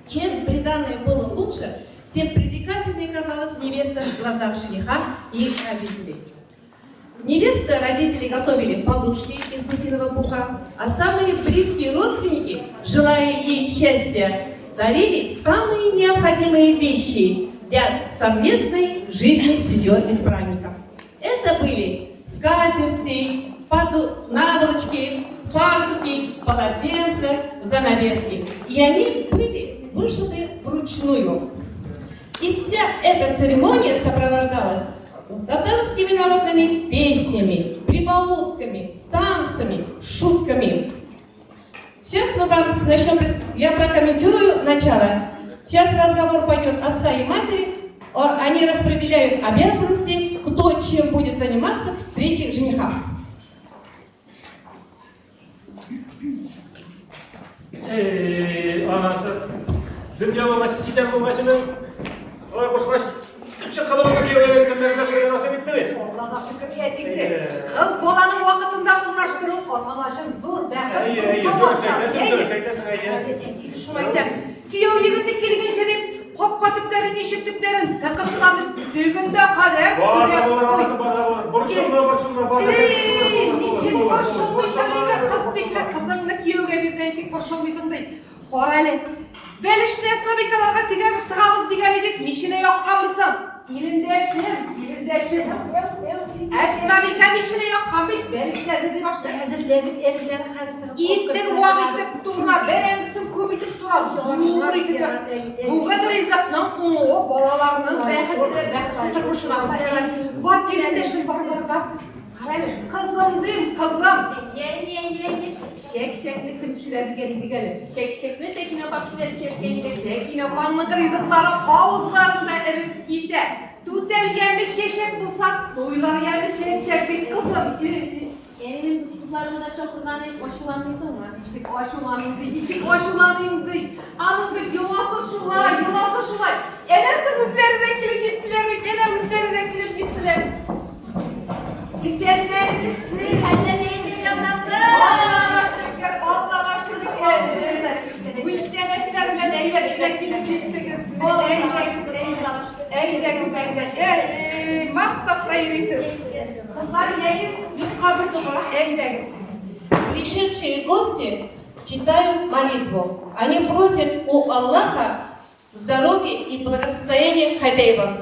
Чем приданое было лучше, тем привлекательнее казалась невеста в глазах жениха и родителей. Невеста родители готовили подушки из гусиного пуха, а самые близкие родственники, желая ей счастья, дарили самые необходимые вещи для совместной жизни с ее избранником. Это были скатерти, наволочки, фартуки, полотенца, занавески. И они были вышиты вручную. И вся эта церемония сопровождалась татарскими народными песнями, прибаутками, танцами, шутками. Сейчас мы вам начнем, я прокомментирую начало. Сейчас разговор пойдет отца и матери, они распределяют обязанности, кто чем будет заниматься к встрече жениха. Эй, анасы. Дөнья булгач, исән булгач, алай кушкач, төпчек кылыбызны кияүгә биргәннәренә күрә насыйп итте бит. Аллага шөкер, әтисе. Кыз баланың вакытында урнаштыру ата-ана өчен зур бәхет. Әйе, әйе, дөрес әйтәсең, дөрес әйтәсең, әйе. Әтисе шулай әйтә. Кияү егете килгәнче дип, капка төпләрен, ишек төпләрен тыкыртланып, төгендә каләм. Бар да булыр, анасы, бар да булыр. Борчылма, борчылма, бар да Эй, ничек борчылмыйсың инде, кыз тикле кызыңны кияүгә бирде, ничек борчылмыйсың ди. Кара әле. Бәлешне Әсмабикәләргә тегәбез, тыгабыз дигән идек, миченә якканмысың? Килендәшем, килендәшем. Әсмабикә миченә яккан бит, бәлешне әзерли башлый. Әзерләдек, әзерләдек хәзер. Итен вак итеп тура, бәрәңгесен күп итеп тура, зур итеп. Бүген ризыкның уңуы балаларның бәхетле, бәхетле тормышына бар. Килендәшем, бар, бар, бар. Кара әле, кызым дим, кызым. Әйе, әйе, әйе, әйе. Чәк-чәкне кем пешерә дигән идек әле. Чәк-чәкне Сәкинә апа пешерә чәккән идек. Сәкинә апаңның ризыклары авызларында эреп китә. Түтәл яме чәчәк булса, туйлар яме чәчәк бит, кызым. Әни, мин дус кызларымны да чакырган идем, ачуланмыйсыңмы? Ничек ачуланыйм ди, ничек ачуланыйм ди. Аның бит йоласы шулай, йоласы шулай. Әнә соң үзләре дә килеп җиттеләр бит, әнә үзләре дә килеп җиттеләр. Исәннәрмесез? Аллага шөкер, Аллага шөкер. Күчтәнәчләр белән әйбәт кенә килеп җиттегез. Әйдәгез, әйдәгез, әйдәгез. Әй, мактап та йөрисез. Кызлар, әйдәгез, йортка бер дога. Әйдәгез. Пришедшие гости читают молитву. Они просят у Аллаха здоровья и благосостояния хозяевам.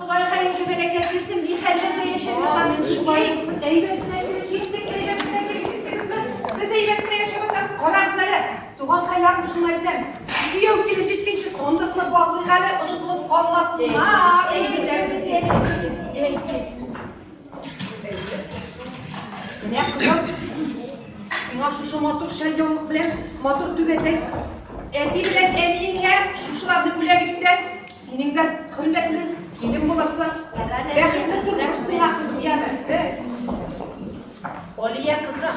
Ходай хәерле бәрәкәт бирсен, ни хәлләрдә яшәп ятасыз шулай. Әйбәт кенә килеп җиттек, әйбәт кенә килеп җиттегезме? Без әйбәт кенә яшәп ятабыз. Карагыз әле, туганкайларым, шуны әйтәм. Кияү килеп җиткәнче сандыкны баглыйк әле, онытылып калмасыннар. Әйберләребез. Менә, кызым, сиңа шушы матур шәльяулык белән матур түбәтәй. Әти белән әниеңә шушыларны бүләк итсәң, синең дә хөрмәтле килен булырсың. Бәхетле тормыш сиңа, кызым, яме. Алия кызым,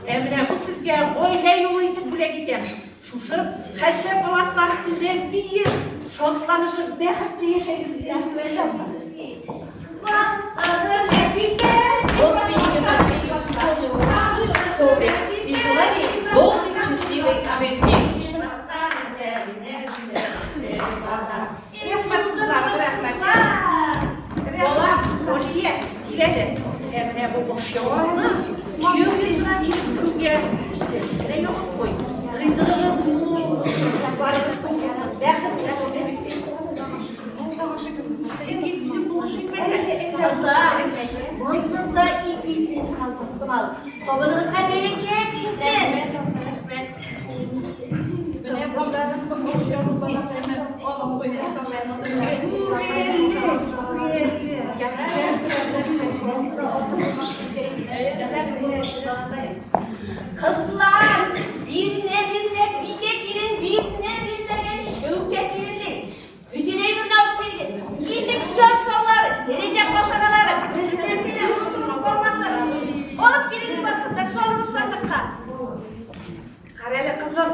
ә менә бу сезгә гаилә юлы итеп бүләк итәм. Шушы хәлфә паласлар өстендә биеп, шатланышып, бәхетле яшәгез. Родственники подарили суконную ручную коврик и желали им долгой счастливой жизни. Рәхмәт, кызлар, рәхмәт. Бала, Алия, кил әле. Ә менә бу ашъяулыкны кияү йортына килеп керүгә өстәл ягып куй. Ризыгыгыз мул булсын, кызларыгыз күп булсын, бәхетле булсын. Үзем булышыйм әле. Кызлар, монсыз да ипи калмас. Табыныгызга бәрәкәт килсен. Рәхмәт. Менә монда ашъяулыклар алып куй. Күрәле, күрәле. Кызлар, бирнә-бирнә бикә килен, бирнә-бирнәгән шәүкә киленнең бөтен әйберне алып килегез. Ишек чаршаулары, тәрәзә кашагалары, бер-берсе дә онытылып калмасын. Алып килегез баскычтан, салыгыз сандыкка. Кара әле, кызым.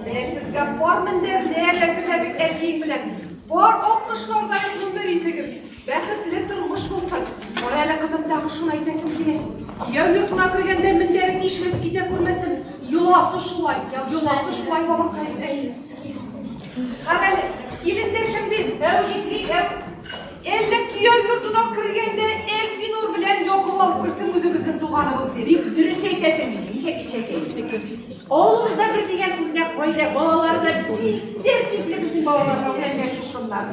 Менә сезгә пар мендәрләр әзерләдек әтиең белән. Бар аккошлардай гомер итегез. Бәхетле тормыш булсын. Кара әле, кызым, тагы шуны әйтәсем килә. Кияү йортына кергәндә мендәрең ишелеп китә күрмәсен. Йоласы шулай, йоласы шулай, балакаем, әйе. Карале, килендәшем дим, әү җиңги, әү. Әллә кияү йортына кергәндә Әлфинур белән якын алып керсен үзебезнең туганыбыз дип. Бик дөрес әйтәсең, нигә кичәкәй. Авылыбызда бер дигән үрнәк гаилә, балалары да бик тәртипле безнең балаларга үрнәк булсыннар.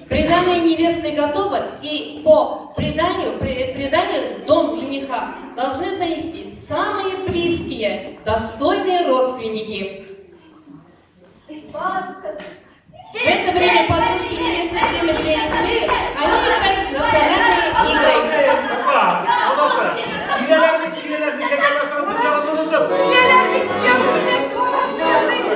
Приданое невесты готово, и по преданию, преданию дом жениха должны занести самые близкие, достойные родственники. В это время подружки невесты Кремль Телеют, они играют в национальные игры. Кызлар, анасы, киләләрме, киләләр, ничә кәләсен дөньяны онытып. Киләләр бит, кияү килә, карасың.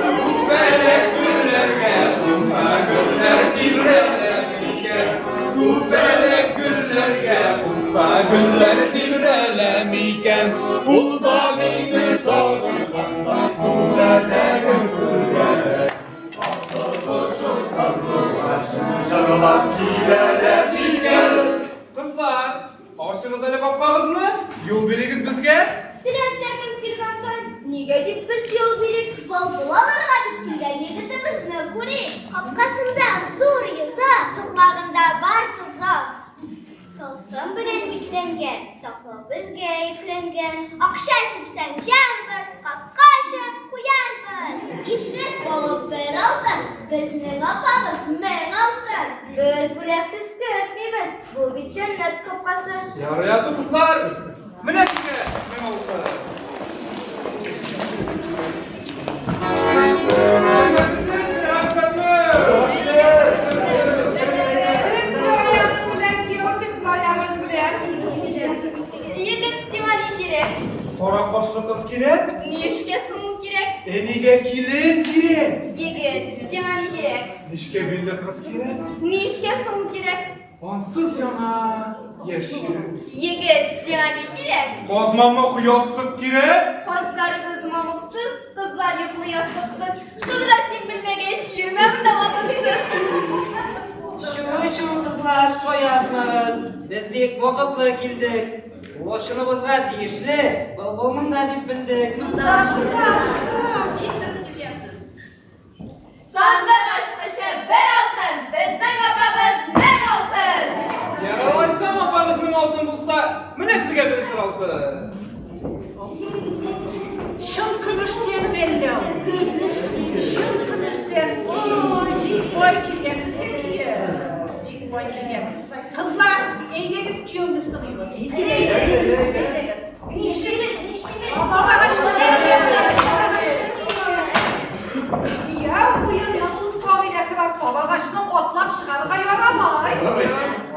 Күбәләк гөлләргә кунса, гөлләр тибрәлә микән? Күбәләк гөлләргә кунса, гөлләр тибрәлә микән? Ул да мине сагынганда, күбәләген күргән. Асыл кошым сандугач, җырлап җибәрә микән? Кызлар, ачыгыз әле капкагызны, юл бирегез безгә. Теләсә кем килгән, нигә дип без юл бирик? Былбыл алырга дип килгән егетебезне күрик. Капкасында зур йозак, сукмагында бар тозак. Тылсым белән бикләнгән, саклау безгә йөкләнгән. Акча сипсәң җарбыз, капка ачып куярбыз. Ишек булып бер алтын, безнең апабыз мең алтын. Без бүләксез кертмибез, бу бит җәннәт капкасы. Ярый аты, кызлар, менә сезгә мең алтын. Төзле аягың белән, кияү, төзле аягың белән. Егет, сиңа ни кирәк? Кара кашлы кыз кирәк, Ни эшкә соң ул кирәк? әнигә килен кирәк. Егет, сиңа ни кирәк? Нечкә билле кыз кирәк, Ни эшкә соң ул кирәк? ансыз яна яшь йөрәк. Егет, сиңа ни кирәк? Каз мамык ястык кирәк, Казларыбыз мамыксыз, кызлар йоклый ястыксыз. Шуны да син белмәгәч, йөрмә монда ватансыз. Чү, чү, кызлар, шаяртмагыз. Без бик вакытлы килдек. Лачыныбызга тиешле былбыл монда дип белдек. Монда, шунда, монда, бик дөрес килгәнсез. Сандык ачкычы бер алтын, безнең апабыз мең алтын. Ярар алайсам, апагыз мең алтын булса, менә сезгә бер шыр алтын. Чын көмештән бәлләү, көмештән, чын көмештән. Ой, бик бай килгәнсез, әнием. Бик бай килгән. Кызлар, әйдәгез кияүне сыныйбыз. Әйдәгез, әйдәгез. Нишлибез, нишлибез? Кияү уенның үз кагыйдәсе бар, табагачны атлап чыгарырга ярамый.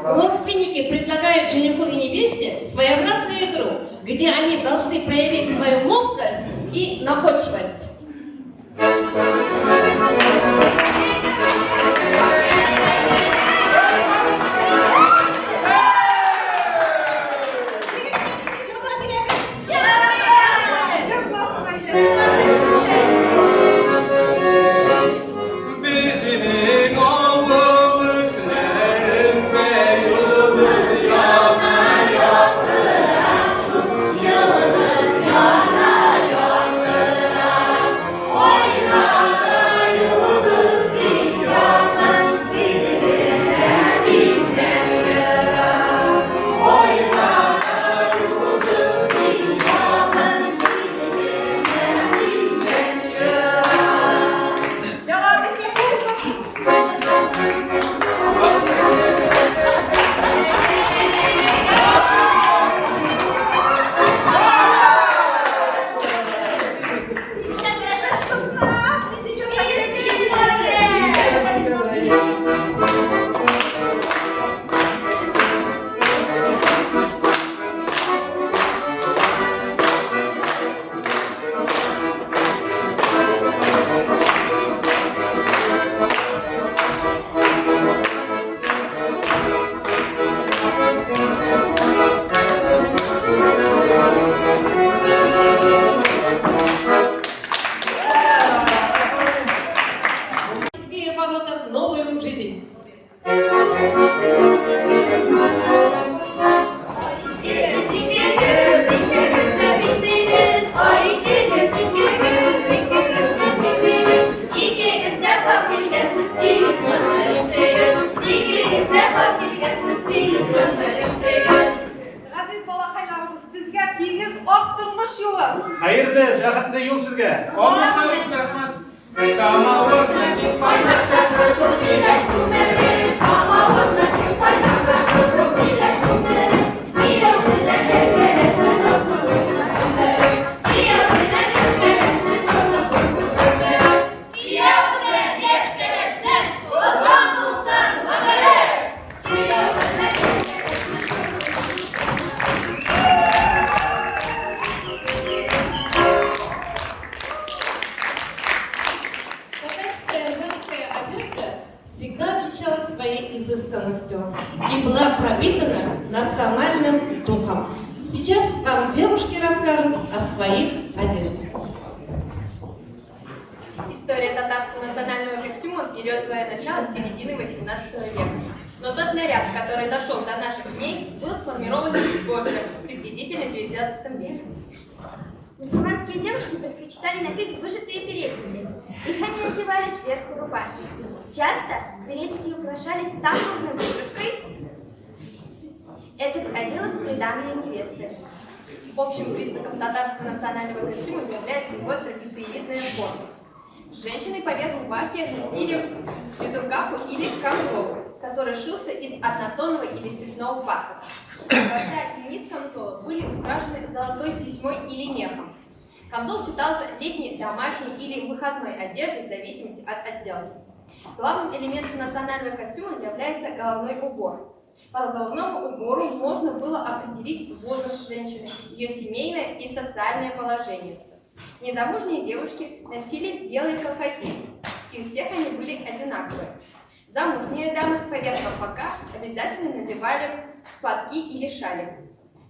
Родственники предлагают жениху и невесте своеобразную игру, где они должны проявить свою ловкость и находчивость. Җырласын әйдә. Безнең авыл өсләрендә йолдыз яна, яктыра, йолдыз яна, яктыра. Бәхетле юл сезгә. Алмышлар булсын, рәхмәт. Самавырны тиз кайнатты, кызыл миләш күмере. Самавырны тиз кайнатты, кызыл миләш күмере. Кияү белән яшь кәләшне озын булсын гомере. Кияү белән яшь кәләшне озын булсын гомере. Кияү белән яшь кәләшнең озын булсын гомере. Кияү белән яшь кәләшнең озын булсын Татарская женская одежда всегда отличалась своей изысканностью и была пропитана национальным духом. Сейчас вам девушки расскажут о своих одеждах. История татарского национального костюма берет свое начало с середины XVIII века. Но тот наряд, который дошел до наших дней, был сформирован чуть позже, приблизительно в XIX веке. Мусульманские девушки предпочитали носить вышитые передники. Их они надевали сверху рубахи. Часто передники украшались тамбурной вышивкой. Это входило в приданое невесты. Общим признаком татарского национального костюма является его трапециевидная форма. Женщины поверх рубахи носили безрукавку или камзол, который шился из однотонного или цветного бархата. Борта и низ камзола были украшены золотой тесьмой или мехом. Камзол считался летней, домашней или выходной одеждой в зависимости от отделки. Главным элементом национального костюма является головной убор. По головному убору можно было определить возраст женщины, ее семейное и социальное положение. Незамужние девушки носили белые колпаки, и у всех они были одинаковые. Замужние дамы поверх колпака обязательно надевали платки или шали.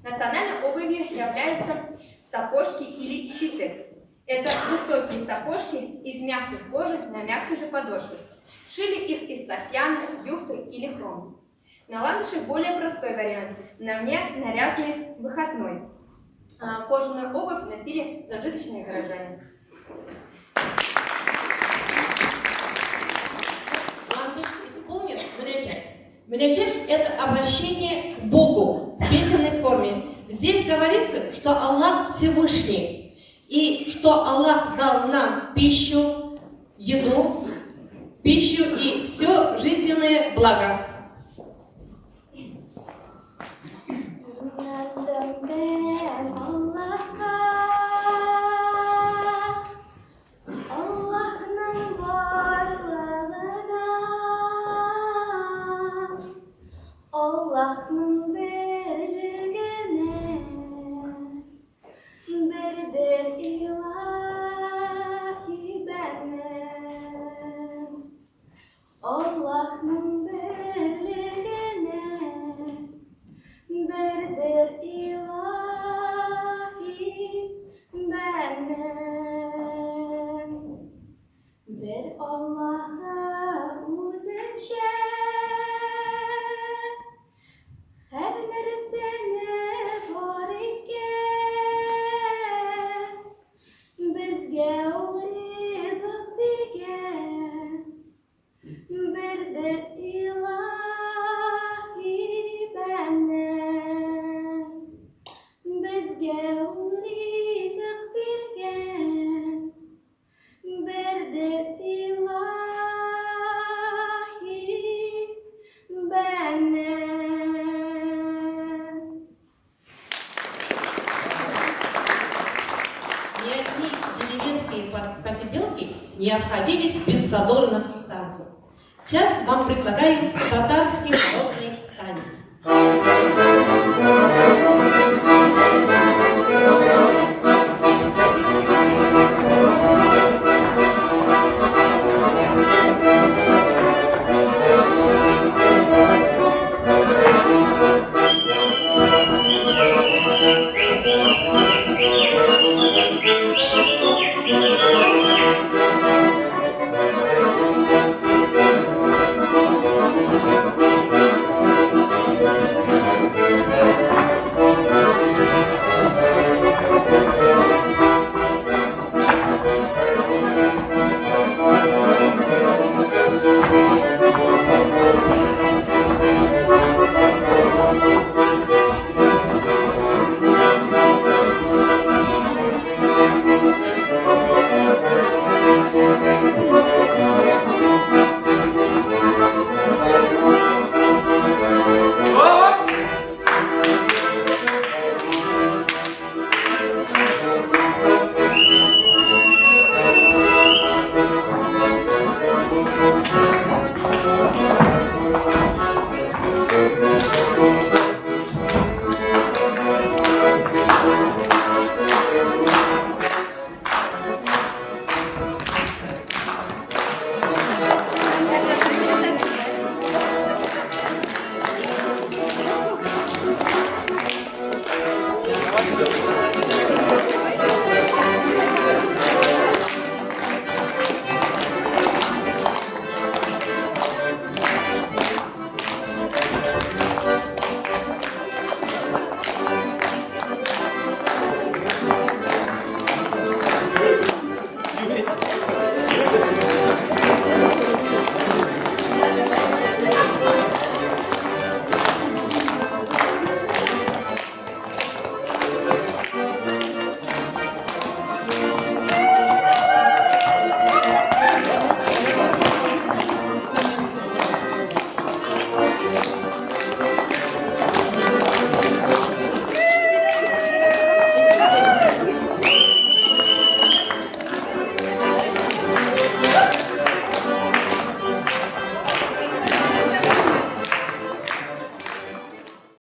Национальной обувью являются сапожки или щиты. Это высокие сапожки из мягкой кожи на мягкой же подошве. Шили их из софьяна, юфты или хрома. На ландыше более простой вариант. На мне нарядный выходной. Кожаную обувь носили зажиточные горожане. Ландыш исполнит мөнәҗәт. Мөнәҗәт – это обращение к Богу в песенной форме. Здесь говорится, что Аллах Всевышний, и что Аллах дал нам пищу, еду, пищу и все жизненное благо. Инандым бән Аллаһка, Аллаһның барлыгына, Аллаһның берлегенә, бердер илаһи бәнем. Аллаһның берлегенә, бердер илаһи бәнем. Бер Аллаһы үзенчә һәр нәрсәне бар иткән, безгә ул ризык биргән. Бердер илаһи бәнем. Безгә ул ризык биргән. Бердер илаһи бәнем. Ни одни деревенские посиделки не обходились без задорных танцев. Сейчас вам предлагаем татарский народный танец.